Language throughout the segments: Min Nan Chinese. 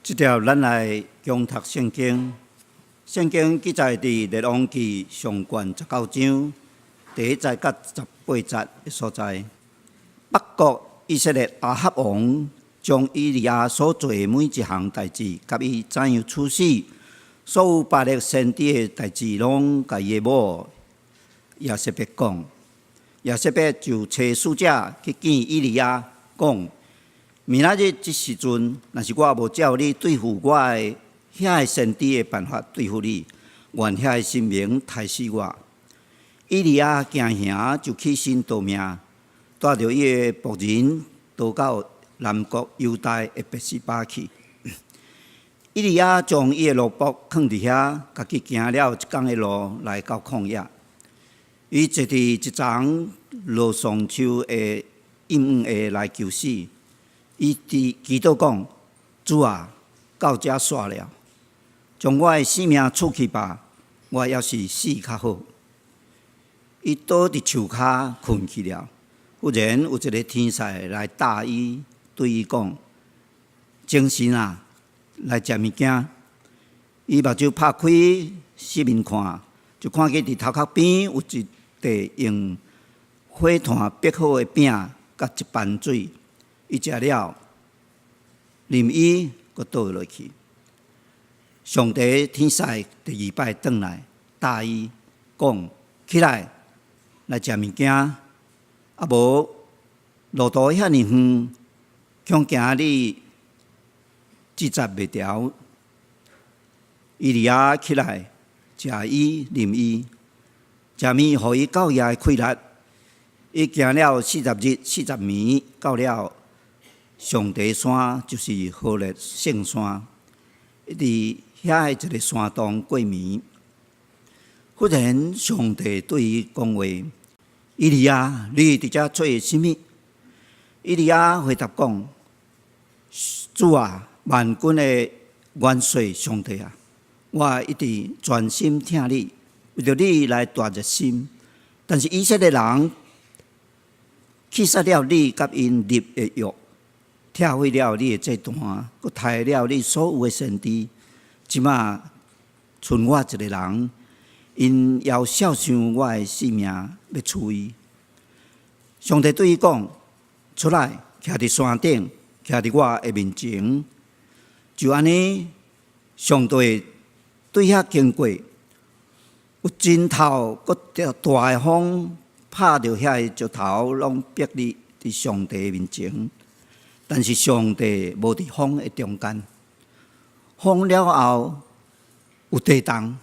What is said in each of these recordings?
這條咱來共讀聖經，聖經記載佇列王紀上卷19章第1節佮18節的所在。北國以色列亞哈王將以利亞所做的每一項代誌，佮伊怎樣處死所有巴力先知的代誌，攏共伊的某耶洗別講。耶洗別就差使者去見以利亞，講：明仔日這時陣，若是我無照你對付我的遐个先知的辦法對付你，願遐个神明刣死我。以利亞驚嚇，就起身逃命，帶著伊的僕人逃到南國猶大的別是巴去。以利亞將伊的奴僕囥佇遐，家己行了一工的路來到曠野。伊坐佇一叢羅桑樹的蔭下來求死。伊佇祈禱講：主啊，到遮煞了，將我的性命取去吧，我猶是死較好。伊倒佇樹跤睏去了。忽然有一个天使來搭伊，對伊講：精神啊，來食物件。伊目睭拍開，四面看，就看見佇頭殼邊有一塊用火炭煏好的餅，佮一盤水。伊食了，啉伊，閣倒落去。上帝天使第二擺轉來，搭伊講：起來，來食物件。啊無路途遐爾遠，恐驚你志節袂牢。以利亞起來，食伊，啉伊，食物予伊夠額的氣力。伊行了40日40暝，到了上帝山，就是何烈聖山。伊佇遐的一个山洞過暝。忽然，上帝對伊講話：以利亞，你佇遮做啥物？以利亞回答講：主啊，萬軍的元帥上帝啊，我一直專心疼你，為著你來大熱心。但是以色列人棄殺了你佮𪜶立的約，拆毀了你的祭壇，閣刣了你所有的先知。這馬賰我一个人，𪜶猶肖想我的性命，欲取伊。上帝對伊講：出來，徛佇山頂，徛佇我的面前。就按呢，上帝對遐經過，有真透閣大的風，拍著遐个石頭，攏逼佇佇上帝面前。但是上帝無佇風的中間。風了後有地動，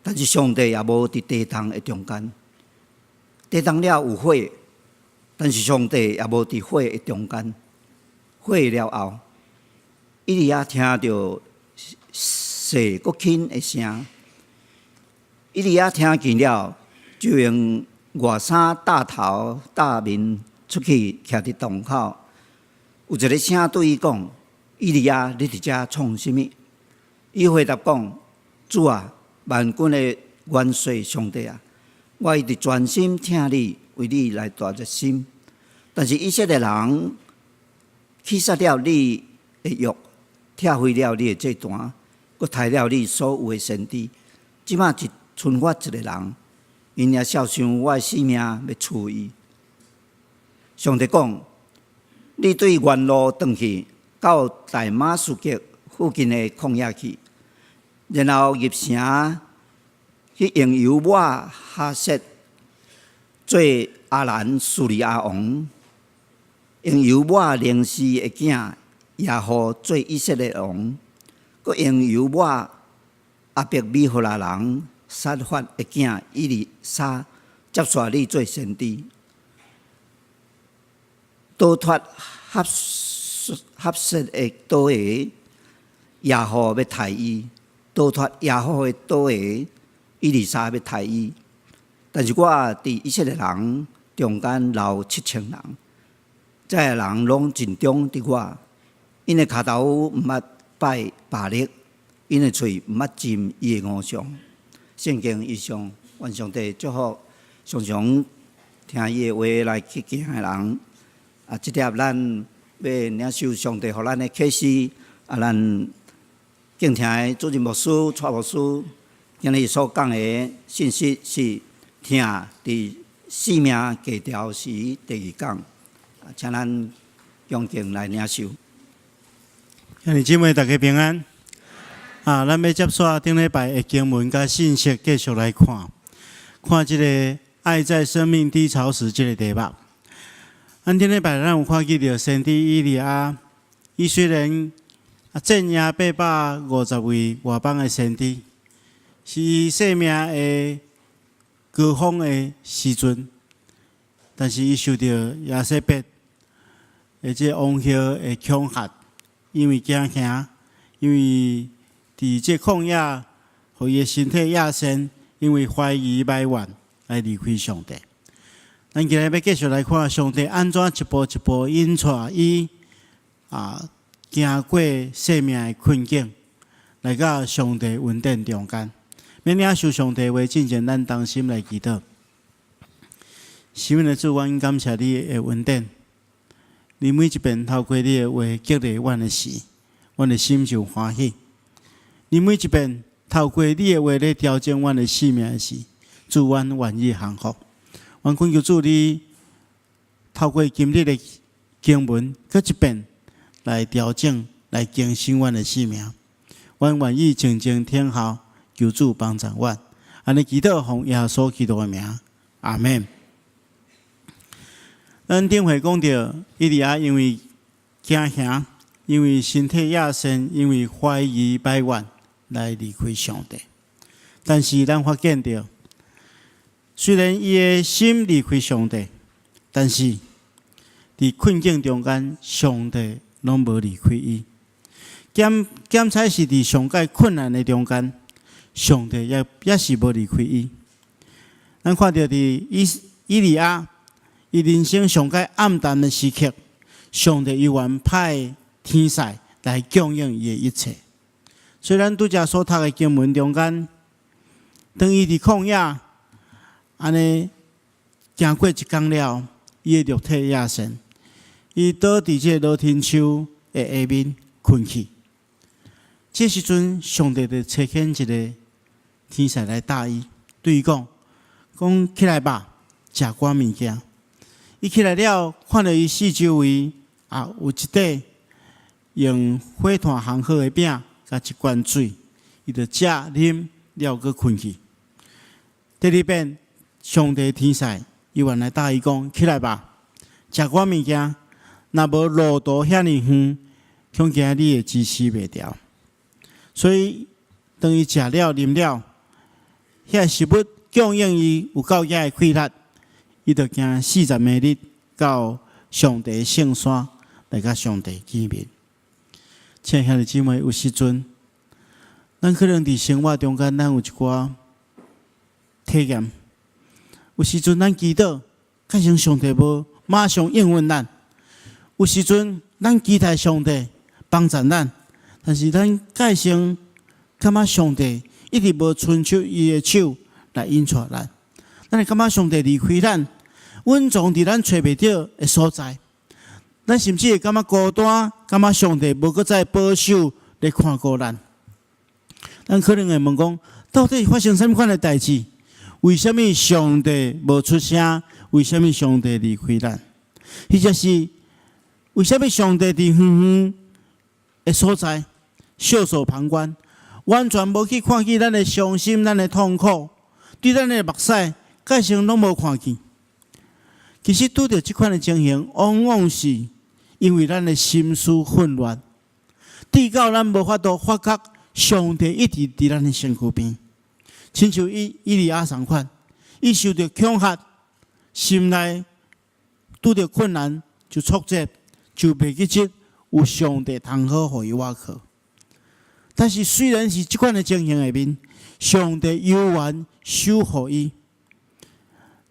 但是上帝也無佇地動的中間。地動了有火，但是上帝也無佇火的中間。火了後，以利亞聽著細閣輕的聲。以利亞聽見了，就用外衫罩頭罩面出去，徛佇洞口。有一个聲對伊講：以利亞，你佇遮創啥物？伊回答講：主啊，萬軍的元帥上帝啊，我一直專心疼你，為你來大熱心。但是以色列人棄殺了你的約，拆毀了你的祭壇，閣刣了你所有的先知。這馬只賰我一个人，𪜶也肖想我的性命，欲取伊。上帝講：你對原路轉去，到大馬士革附近的曠野去，然後入城去用油抹哈薛做亞蘭敘利亞王，用油抹寧示的囝耶戶做以色列王，閣用油抹亞伯米和拉人撒法的囝以利沙接續你做先知。逃脫哈薛的刀的耶戶欲刣伊，逃脫耶戶的刀的以利沙欲刣伊。但是我佇以色列人中間留7000人，這个人攏盡忠佇我，𪜶的跤頭毋捌拜巴力，𪜶的喙毋捌斟伊的偶像。聖經以上，願上帝祝福常常聽伊的話來去行的人。啊，這粒咱欲領受上帝予咱的啟示，啊，咱敬聽的主任牧師、蔡牧師今日所講的信息是疼佇生命低潮時第二講，請咱恭敬來領受。兄弟姊妹，大家平安。啊，咱欲接續頂禮拜的經文佮信息，繼續來看，看這个愛在生命低潮時這个題目。咱頂禮拜咱有看見著先知以利亞，伊雖然啊戰贏850位外邦的先知，是伊生命的高峰的時陣，但是伊受著耶洗別的這个王后的恐嚇，因為驚嚇，因為佇這曠野，予伊的身體壓身，因為懷疑埋怨來離開上帝。咱今日欲繼續來看上帝按怎一步一步引帶伊啊，行過生命的困境，來到上帝恩典中間。欲領受上帝話進前，咱同心來祈禱。生命的主，阮感謝你的恩典。你每一遍透過你的話激勵阮的時，阮的心就歡喜。你每一遍透過你的話來調整阮的生命的時，主，阮願意降服。阮懇求主，你透過今日的經文，閣一遍來調整、來更新阮的生命。阮願意靜靜聽候，求主幫助阮。按呢祈禱，奉耶穌基督的名，阿門。咱頂回講著，以利亞因為驚嚇，因為身體壓身，因為懷疑埋怨來離開上帝。但是咱發現著，雖然伊的心離開上帝，但是佇困境中間，上帝攏無離開伊。兼兼且是佇上蓋困難的中間，上帝也也是無離開伊。咱看著佇以以利亞，伊人生上蓋暗淡的時刻，上帝猶原派天使來供應伊的一切。雖然拄才所讀的經文中間，當伊佇曠野按呢行過一工了，伊的肉體野身，伊倒佇這个羅天樹的下面睏去。這時陣，上帝就差遣一个天使來搭伊，對伊講：講起來吧，食寡物件。伊起來了，看著伊四周圍啊，有一塊用火炭烘好的餅，佮一罐水，伊就食啉了，閣睏去。第二遍，上帝天使猶原來搭伊講：起來吧，食寡物件。若無路途遐爾遠，恐驚你會支持袂牢。所以，當伊食了啉了，遐食物供應伊有夠額的氣力，伊就行40暝日到上帝聖山來佮上帝見面。親愛兄弟姊妹，有時陣，咱可能佇生活中間，咱有一寡體驗。有時陣咱祈禱，確實上帝無馬上應允咱。有時陣咱期待上帝幫助咱，但是咱蓋先感覺上帝一直無伸出伊的手來引帶咱。咱會感覺上帝離開咱，隱藏佇咱揣袂著的所在。咱甚至會感覺孤單，感覺上帝無閣再保守來看顧咱。咱可能會問講，到底發生啥物款的代誌？為啥物上帝無出聲？為啥物上帝離開咱？或者是為啥物上帝佇遠遠的所在袖手旁觀，完全無去看見咱的傷心、咱的痛苦，對咱的目屎，蓋先攏無看見。其實拄著這款的情形，往往是因為咱的心思混亂，直到咱無法度發覺上帝一直佇咱的身軀邊，親像以以利亞仝款，伊受著恐嚇，心內拄著困難就挫折，就袂記得有上帝通好予伊倚靠。但是雖然是這款的情形下面，上帝猶原守護伊。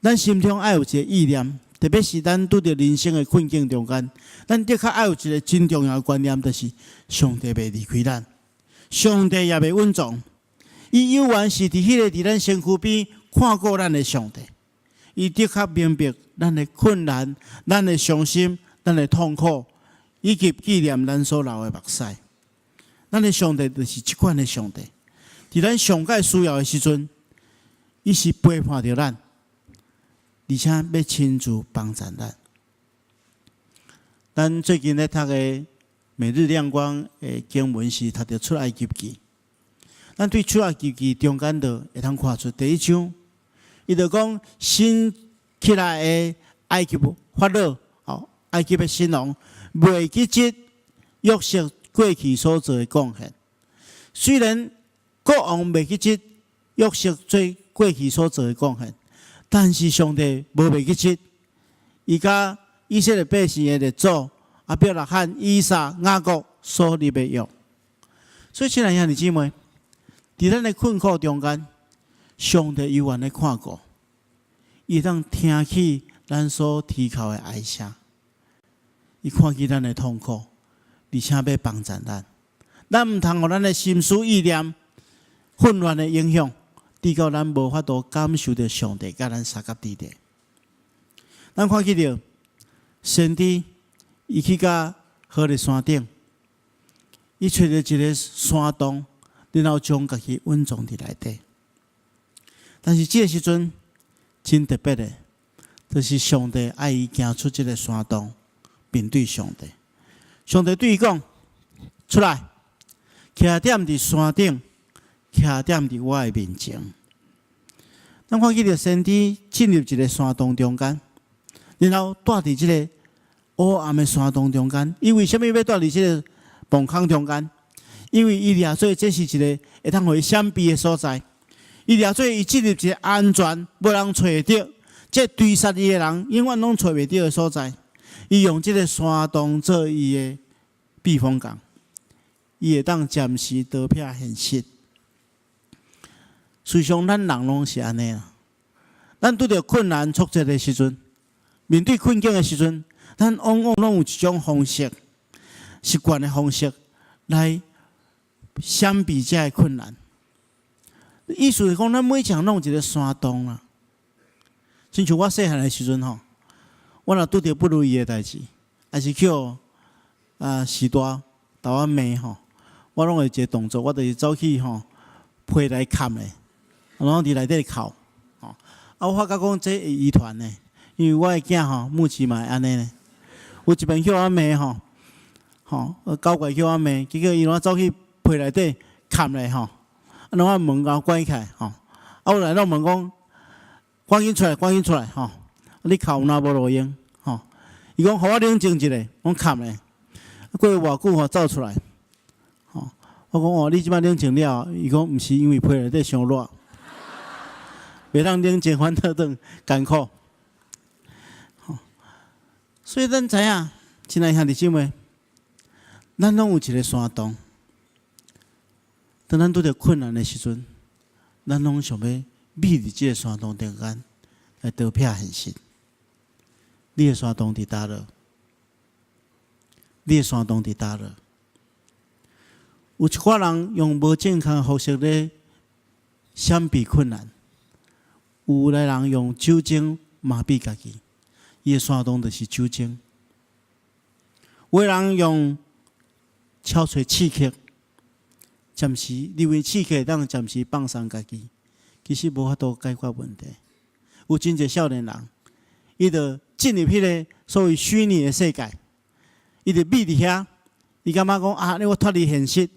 咱心中愛有一个意念，特別是咱拄著人生的困境中間，咱的確愛有一个真重要的觀念，就是上帝袂離開咱，上帝也袂隱藏，伊猶原是佇彼个佇咱身軀邊看顧咱的上帝。伊的確明白咱的困難、咱的傷心、咱的痛苦，以及紀念咱所流的目屎。咱的上帝就是這款的上帝。佇咱上蓋需要的時陣，伊是陪伴著咱，而且欲親自幫助咱。咱最近咧讀的《每日亮光》的經文是讀著出埃及記。咱對出埃及記中間就會通看出第一章，伊就講新起來的埃及法老，吼，埃及的新王袂記得約瑟過去所做的貢獻。雖然國王袂記得約瑟做過去所做的貢獻，但是上帝無袂記得，伊佮以色列百姓的列祖亞伯拉罕、以撒、雅各所立的約。所以，親愛兄弟姊妹，佇咱的困苦中間，上帝猶原咧看顧，伊會當聽起咱所啼哭的哀聲，伊看見咱的痛苦，而且欲幫助咱。咱毋通予咱的心思意念混亂的影響，直到咱無法度感受著上帝佮咱相佮佇咧。咱看見著先知，伊去到何烈山頂，伊揣著一个山洞，然後將家己隱藏佇內底。但是這个時陣真特別的，就是上帝愛伊行出這个山洞，面對上帝。上帝對伊講：出來，徛踮佇山頂，徛踮佇我的面前。咱看見著先知進入一个山洞中間，然後蹛佇這个黑暗的山洞中間。伊為啥物欲蹛佇這个墓坑中間？因為伊掠做這是一个會當予伊閃避的所在。伊掠做伊進入一个安全、無人揣會著，這追殺伊的人永遠攏揣袂著的所在。伊用這个山洞做伊的避風港，伊會當暫時逃避現實。事實上，咱人攏是按呢啦。咱拄著困難挫折的時陣，面對困境的時陣，咱往往攏有一種方式，習慣的方式來閃避這个困難。意思是講，咱每一項攏有一个山洞啦。親像我細漢的時陣吼，我若拄著不如意的代誌，抑是去予序大豆我罵吼，我攏會一个動作，我就是走去吼被內崁咧，然後佇內底哭。吼，啊，我發覺講這會遺傳的，因為我的囝吼目前嘛會按呢咧。有一擺去予我罵吼，吼，搞怪去予我罵，結果伊攏走去被內底崁咧吼，啊，然後門共關起來吼，啊，我來攏問講，趕緊出來，趕緊出來吼！你哭若無路用吼。伊講，予我冷靜一下，我崁咧。過偌久吼走出來，吼，我講哦，你這擺冷靜了？伊講毋是，因為被內底傷熱，袂當冷靜，反倒轉艱苦。吼，所以咱知影，親愛兄弟姊妹，咱攏有一个山洞。當咱拄著困難的時陣，咱攏想欲覕佇這个山洞中間來逃避現實。你的山洞佇佗落？你的山洞佇佗落？有一寡人用無健康的方式咧閃避困難，有的人用酒精麻痹家己，伊的山洞就是酒精。有的人用超揣刺激，暫時認為刺激會當暫時放鬆家己，其實無法度解決問題。有真濟少年人，伊就進入彼个所謂虛擬的世界，伊就覕佇遐，伊感覺講啊，我脫離現實，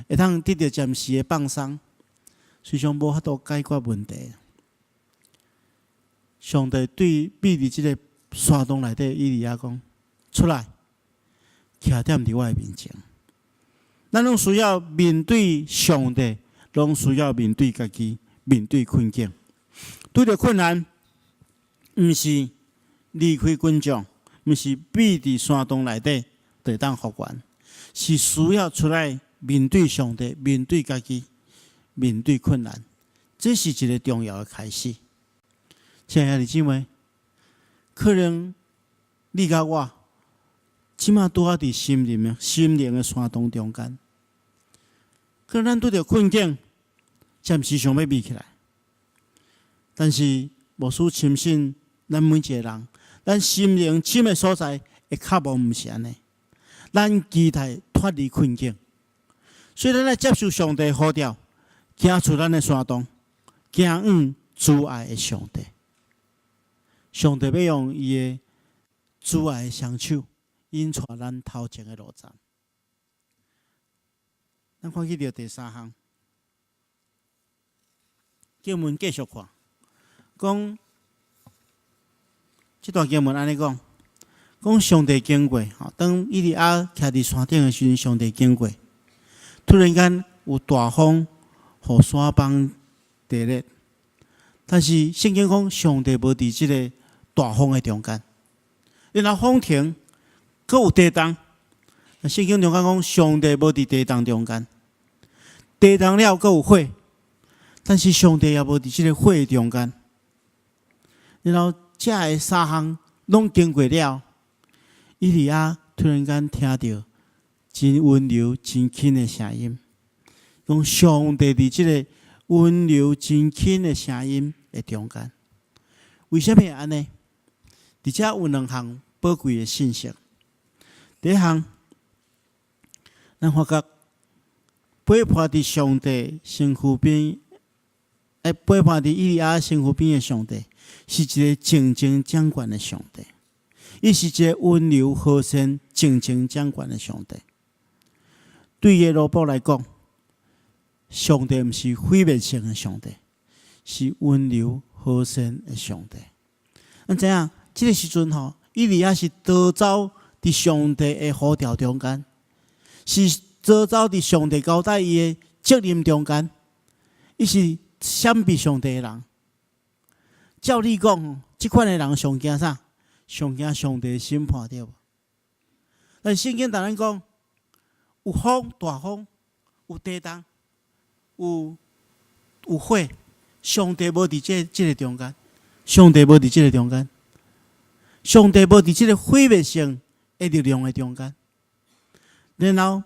會當得著暫時的放鬆，實際上無法度解決問題。上帝對覕佇這个山洞內底，以利亞講：出來，徛踮佇我的面前。咱攏需要面對上帝，攏需要面對家己，面對困境。拄著困難，毋是離開群眾，毋是覕佇山洞內底就會當復原，是需要出來面對上帝，面對家己，面對困難。這是一个重要的開始。親愛的姊妹，可能你佮我，這馬拄好佇心靈的山洞中間，可能咱拄著困境，暫時想欲覕起來，但是牧師深信，咱每一个人，咱心靈深的所在的渴望毋是按呢。咱期待脫離困境，所以咱愛接受上帝呼召，行出咱的山洞，行往慈愛的上帝。上帝欲用伊的慈愛的雙手，引帶咱頭前的路程。咱看去著第三項，經文繼續看，講這段經文按呢講，講上帝經過，吼，當以利亞徛佇山頂的時陣，上帝經過，突然間有大風，予山崩地裂。但是聖經講，上帝無佇這个大風的中間，然後風停，閣有地動。聖經中間講，上帝無佇地動中間，地動了閣有火，但是上帝也無佇這个火中間。然後這个三項攏經過了，以利亞突然間聽著真溫柔、真輕的聲音，講上帝佇這个溫柔、真輕的聲音的中間。為啥物會按呢？佇遮有兩項寶貴的信息。第一項，咱發覺陪伴佇上帝身軀邊，陪伴佇以利亞身軀邊的上帝，是一个靜靜掌權的上帝。伊是一个溫柔和善、靜靜掌權的上帝。對耶羅波來講，上帝毋是毀滅性的上帝，是溫柔和善的上帝。咱知影，這个時陣吼，以利亞是逃走佇上帝的呼召中間，是逃走佇上帝交代伊的責任中間，伊是閃避上帝的人。照理講，這款的人上驚啥？上驚上帝審判，對無？但聖經同咱講，有風大風，有地動，有火，上帝無佇這个中間，上帝無佇這个中間，上帝無佇這个毀滅性的力量的中間。然後，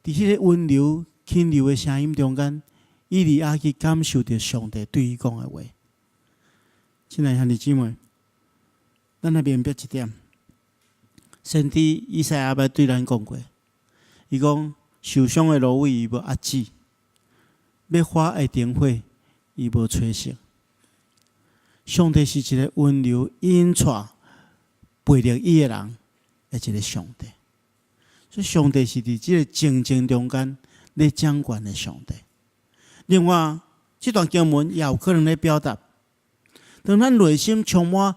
佇彼个溫柔輕柔的聲音中間，以利亞去感受著上帝對伊講的話。親愛兄弟姊妹，咱來明白一點，先知以賽亞捌對咱講過，伊講受傷的蘆葦伊無壓止，欲發的燈火伊無吹熄。上帝是一个溫柔引帶背逆伊的人的一个上帝，所以上帝是佇這个靜靜中間咧掌權的上帝。另外，這段經文也有可能咧表達，當咱內心充滿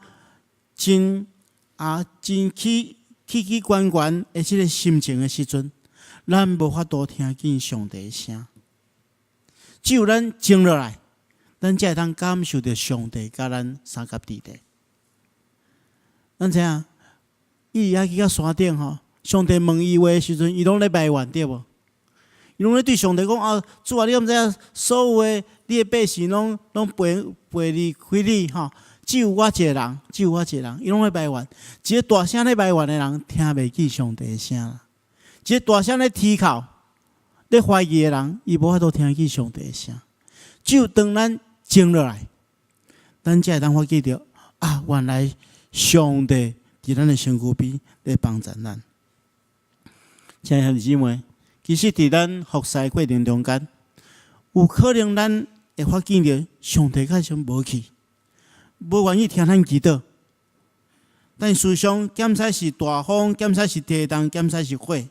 真起起起懸懸的這个心情的時陣，咱無法度聽見上帝的聲。只有咱靜落來，咱才會當感受著上帝佮咱相佮佇咧。咱知影，以利亞去到山頂吼，上帝問伊話的時陣，伊攏咧埋怨，對無？伊攏咧對上帝講啊，主啊，你敢知影所有的你的百姓攏攏背背離開你吼？只有我一个人，只有我一个人，伊攏咧埋怨。一个大聲咧埋怨的人，聽袂見上帝的聲。一個大聲咧啼哭、咧懷疑的人，伊無法度聽見上帝的聲。只有當咱靜落來，咱才會當發覺著啊，原來上帝佇咱的身軀邊咧幫助咱。親愛兄弟姊妹，其實佇咱服侍過程中間，有可能咱會發現著上帝較像無去，無願意聽咱祈禱。但事實上，敢使是大風，敢使是地動，敢使是火，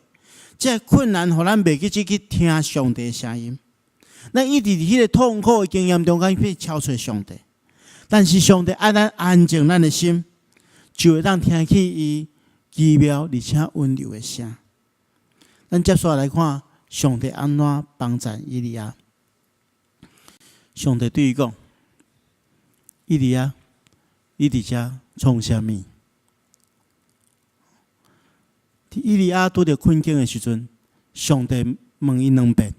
這个困難予咱袂記得去聽上帝的聲音。咱一直佇彼个痛苦的經驗中間去敲揣上帝，但是上帝愛咱安靜咱的心，就會當聽見伊奇妙而且溫柔的聲。咱接續來看上帝按怎幫助以利亞。上帝對伊講：以利亞，你佇遮創啥物？佇以利亞拄著困境的時陣，上帝問伊兩遍，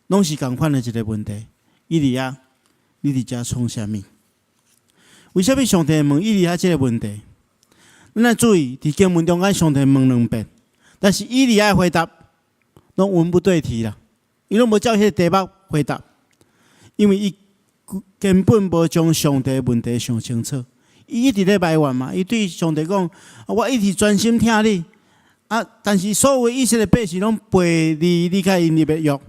攏是仝款的一个問題。以利亞，你佇遮創啥物？為啥物上帝問以利亞這个問題？咱愛注意，佇經文中間，上帝問兩遍，但是以利亞的回答攏文不對題啦，伊攏無照彼个題目回答，因為伊根本無將上帝的問題想清楚。伊一直咧埋怨嘛，伊對上帝講：我一直專心聽你，啊，但是所有以色列百姓攏背離你佮𪜶立的約，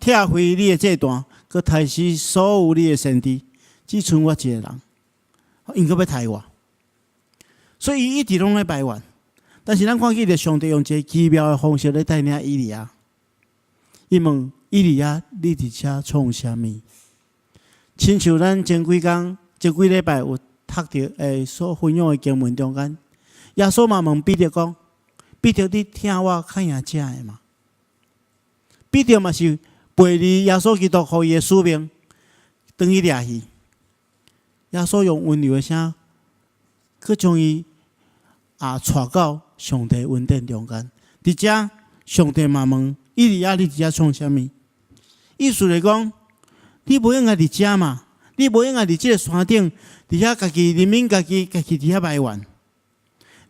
拆毀你的祭壇，閣刣死所有你的先知，只賰我一個人，𪜶閣欲刣我。所以伊一直攏咧埋怨。但是咱看見著上帝用一个奇妙的方式咧帶領以利亞。伊問以利亞：你佇遮創啥物？親像咱前幾工、前幾禮拜有讀著所分享的經文中間，耶穌嘛問彼得講：彼得，你疼我較贏這个嗎？彼得嘛是背離耶穌基督予伊的使命，轉去掠魚。耶穌用溫柔的聲，閣將伊帶到上帝恩典中間。佇遮，上帝嘛問以利亞：你佇遮創啥物？意思來講，你無應該佇遮嘛，你無應該佇這个山頂，佇遐家己憐憫家己，家己佇遐埋怨。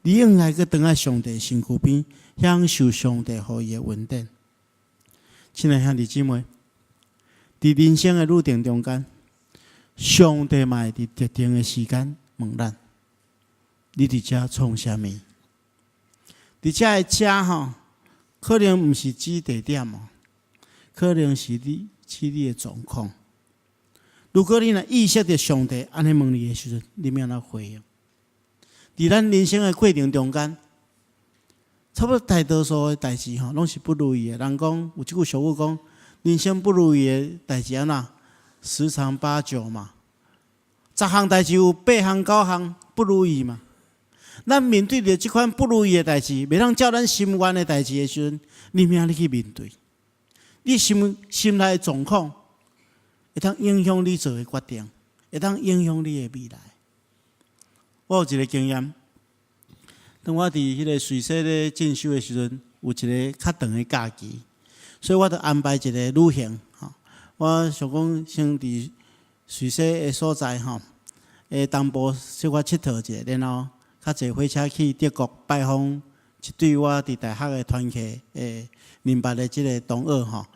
你應該閣轉來上帝身軀邊，享受上帝予伊的恩典。親愛兄弟姊妹，佇人生的旅程中間，上帝嘛會佇特定的時間問咱：你佇遮創啥物？佇遮的遮吼，可能毋是指地點哦，可能是你指你的狀況。如果你若意識著上帝按呢問你的時陣，你欲按怎回應？佇咱人生的過程中間，差不多大多數的代誌吼，攏是不如意的。人講有這句俗語講，人生不如意的代誌按怎？十常八九嘛。十項代誌有八項九項不如意嘛。咱面對著這款不如意的代誌，袂當照咱心願的代誌的時陣，你欲按怎去面對？你心心內的狀況，會當影響你做的決定，會當影響你的未來。我有一个經驗，當我佇彼个瑞士咧進修的時陣，有一个較長的假期，所以我就安排一个旅行。吼，我想講先佇瑞士的所在吼，東部小可𨑨迌一下，然後較坐火車去德國拜訪一對我佇大學的團契的認捌的這个同學吼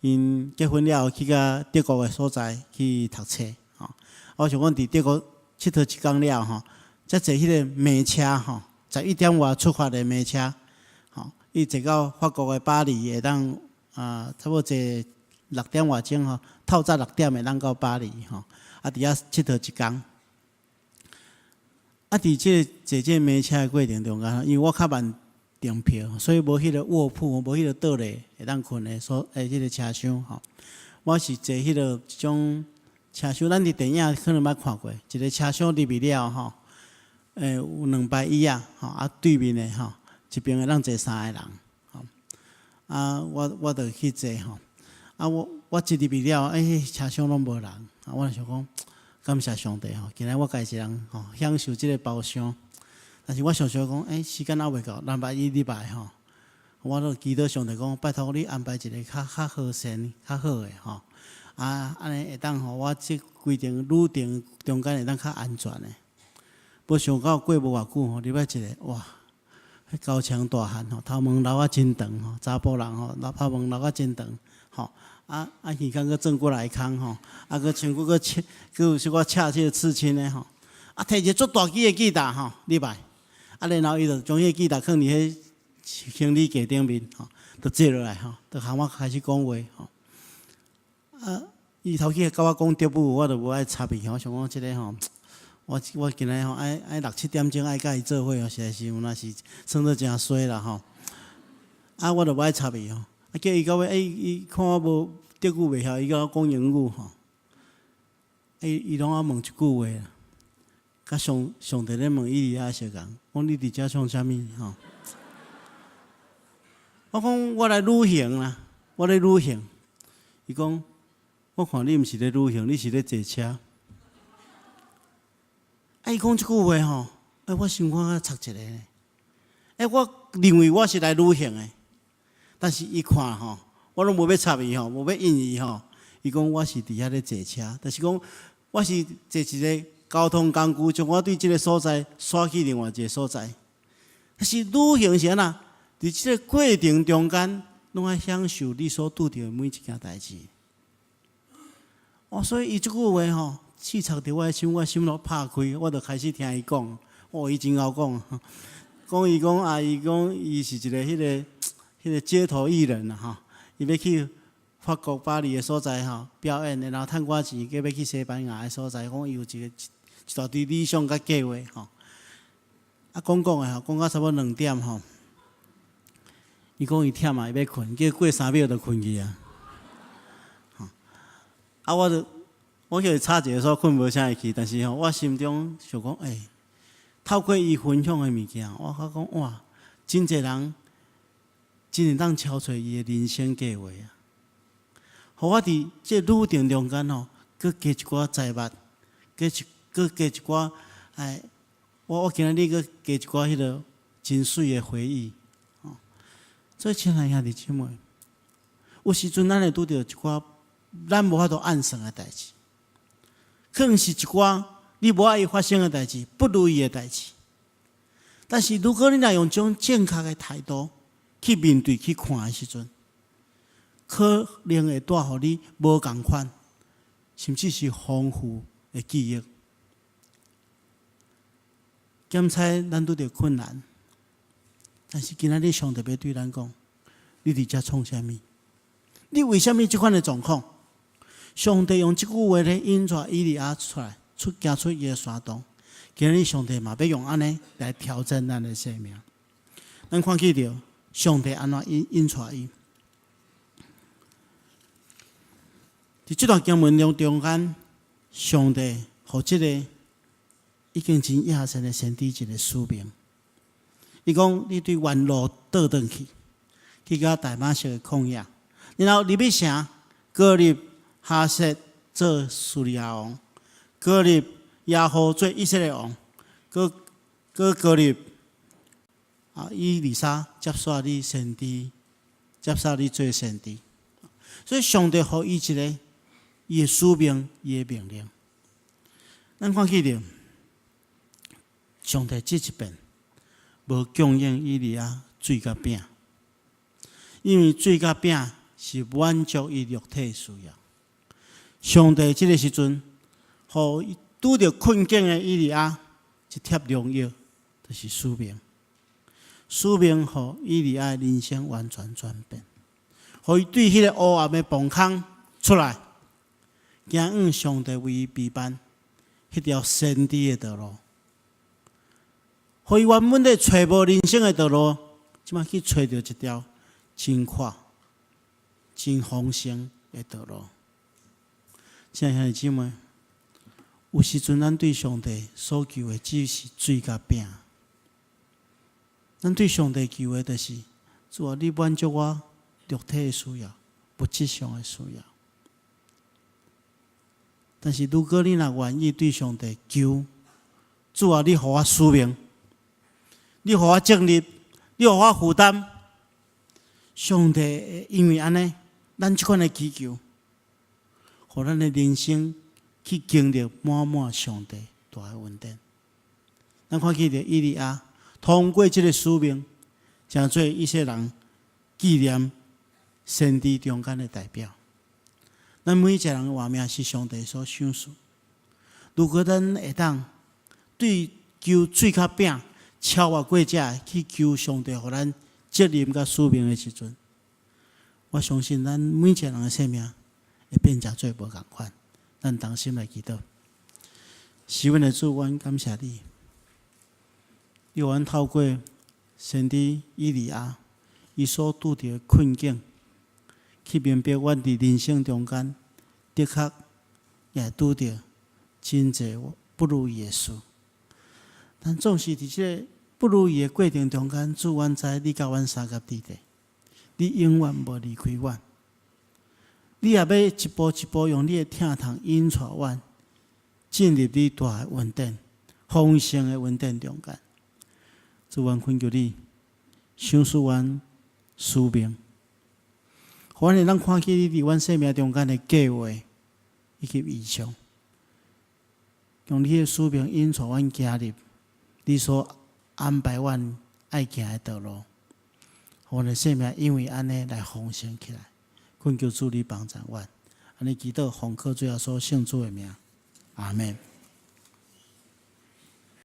，𪜶結婚了後去到德國的所在去讀冊吼。我想講佇德國𨑨迌一工了吼，才坐彼个慢車吼，11點外出發的慢車，吼，伊坐到法國的巴黎會當啊，差不多坐六點外鐘吼，透早六點會當到巴黎吼，啊，佇遐𨑨迌一工。啊，佇這个坐這个慢車的過程中間，因為我較慢訂票，所以無彼个臥鋪，無彼个倒咧會當睏的所誒，彼个車廂吼。我是坐彼个一種車廂，咱佇電影可能捌看過，一个車廂入去了吼，有兩排椅仔吼，啊對面的吼，一邊會當坐三个人，吼。啊，我就去坐吼，啊我一入去了，欸，車廂攏無人，啊，我就想講，感謝上帝吼，今日我家己一人吼，享受這个包廂。但是我想想講，欸，時間猶未到，禮拜一禮拜吼，我就祈禱上帝講，拜託你安排一个較較好仙、較好的吼，啊，按呢會當予我這規程旅程中間會當較安全的。無想到過無偌久吼，入來一个哇，彼高牆大漢吼，頭毛留啊真長吼，查埔人吼，留頭毛留啊真長吼，啊啊耳孔閣轉過來空吼，啊閣穿閣閣刺，閣有小可赤這个刺青的吼，啊提一个足大支的吉他吼，入來。啊，然後伊就將彼個吉他囥佇彼行李架頂面吼，就坐落來吼，就和我開始講話吼。啊，伊頭起佮我講德語，我就無愛插伊吼，想講這个吼，我今日吼愛愛六七點鐘愛佮伊做伙吼，實在是有若是算做誠衰啦吼。啊，我就無愛插伊吼。啊，叫伊到尾，欸，伊看我無德語袂曉，伊佮我講英語吼。伊伊攏愛問一句話啦，佮上上帝咧問以利亞相仝，講你佇遮創啥物吼？我講我來旅行啦，我咧旅行。伊講，我看你毋是咧旅行，你是咧坐車。啊！伊講這句話吼，欸，我心肝仔插一个呢。欸，我認為我是來旅行的，但是伊看吼，我攏無欲插伊吼，無欲應伊吼。伊講我是佇遐咧坐車，就是講我是坐一个交通工具，將我對這个所在徙去另外一个所在。但是旅行是按怎？佇這个過程中間，攏愛享受你所拄著的每一件代誌。哦，所以伊這句話吼，刺插佇我的心，我心攏拍開，我就開始聽伊講。哦，伊真𠢕講，講伊講啊，伊講伊是一个彼个街頭藝人啦吼，伊欲去法國巴黎的所在吼表演，然後趁寡錢，閣欲去西班牙的所在，講伊有一个一大堆理想佮計劃吼。啊，講講的吼，講到差不多2點吼，伊講伊忝啊，伊欲睏，結果過3秒就睏去啊。吼，啊，我就我叫伊吵一下煞睏無啥會去，但是吼，我心中想講，欸，透過伊分享的物件，我發覺講哇，真濟人真會當超出伊的人生計劃啊！予我佇這旅程中間吼，閣加一寡財物，閣加一寡哎，我今仔日閣加一寡彼个真媠的回憶，吼。所以親愛兄弟姊妹，有時陣咱會拄著一寡咱無法度按算的代誌，可能是一寡你無愛伊發生的代誌，不如意的代誌。但是如果你若用這種正確的態度去面對、去看的時陣，可能會帶予你無仝款，甚至是豐富的記憶。檢查咱拄著困難，但是今仔日上帝欲對咱講：你佇遮創啥物？你為啥物這款的狀況？上帝用這句話咧引帶以利亞出來，行出伊的山洞。今仔日上帝嘛欲用按呢來挑戰咱的生命。咱看見著上帝按怎引帶伊？佇這段經文中間，上帝予這个已經真野心的先知一个使命。伊講：你對原路倒轉去，去到大馬色的曠野，然後入去城，膏立哈薛做敘利亞王，膏立耶戶做以色列王，閣膏立啊以利沙接續你先知，接續你做先知。所以上帝予伊一个伊的使命，伊的命令。咱看見著，上帝這一遍無供應以利亞水佮餅，因為水佮餅是滿足伊肉體需要。上帝這个時陣，予拄著困境的以利亞一帖良藥，就是使命。使命予以利亞的人生完全轉變，予伊對彼个黑暗的墓坑出來，行往上帝為伊備辦彼條先知的道路。予伊原本咧揣無人生的道路，這擺去揣著一條真闊、真豐盛的道路。親愛兄弟姊妹，有時陣咱對上帝所求的只是水佮餅。咱對上帝求的，就是主啊，你滿足我肉體的需要、物質上的需要。但是如果你若願意對上帝求，主啊，你予我使命，你予我責任，你予我負擔，上帝因為按呢，咱這款的祈求，予咱的人生去經歷滿滿上帝大的恩典。咱看見著以利亞通過這个使命，成做以色列人紀念先知中間的代表。咱每一個人的活命是上帝所賞賜。如果咱會當對求水佮餅超越過這去求上帝，予咱責任佮使命的時陣，我相信咱每一個人的生命會變成做無仝款。咱同心來祈禱，是阮的主，阮感謝你，你予阮透過先知以利亞，伊所拄著的困境，去明白阮佇人生中間的確也拄著真濟不如意的事。但總是佇這个不如意的過程中間，主，阮知你佮阮相佮佇咧，你永遠無離開阮。你也欲一步一步用你的疼痛引帶阮進入你大的恩典、豐盛的恩典中間。主，阮懇求你，賞賜阮使命，予阮會當看見你佇阮生命中間的計劃以及異象，用你的使命引帶阮行入你所安排阮愛行的道路，予阮的生命因為按呢來豐盛起來。懇求主你幫助阮，按呢祈禱奉靠主耶穌聖子的名，阿門。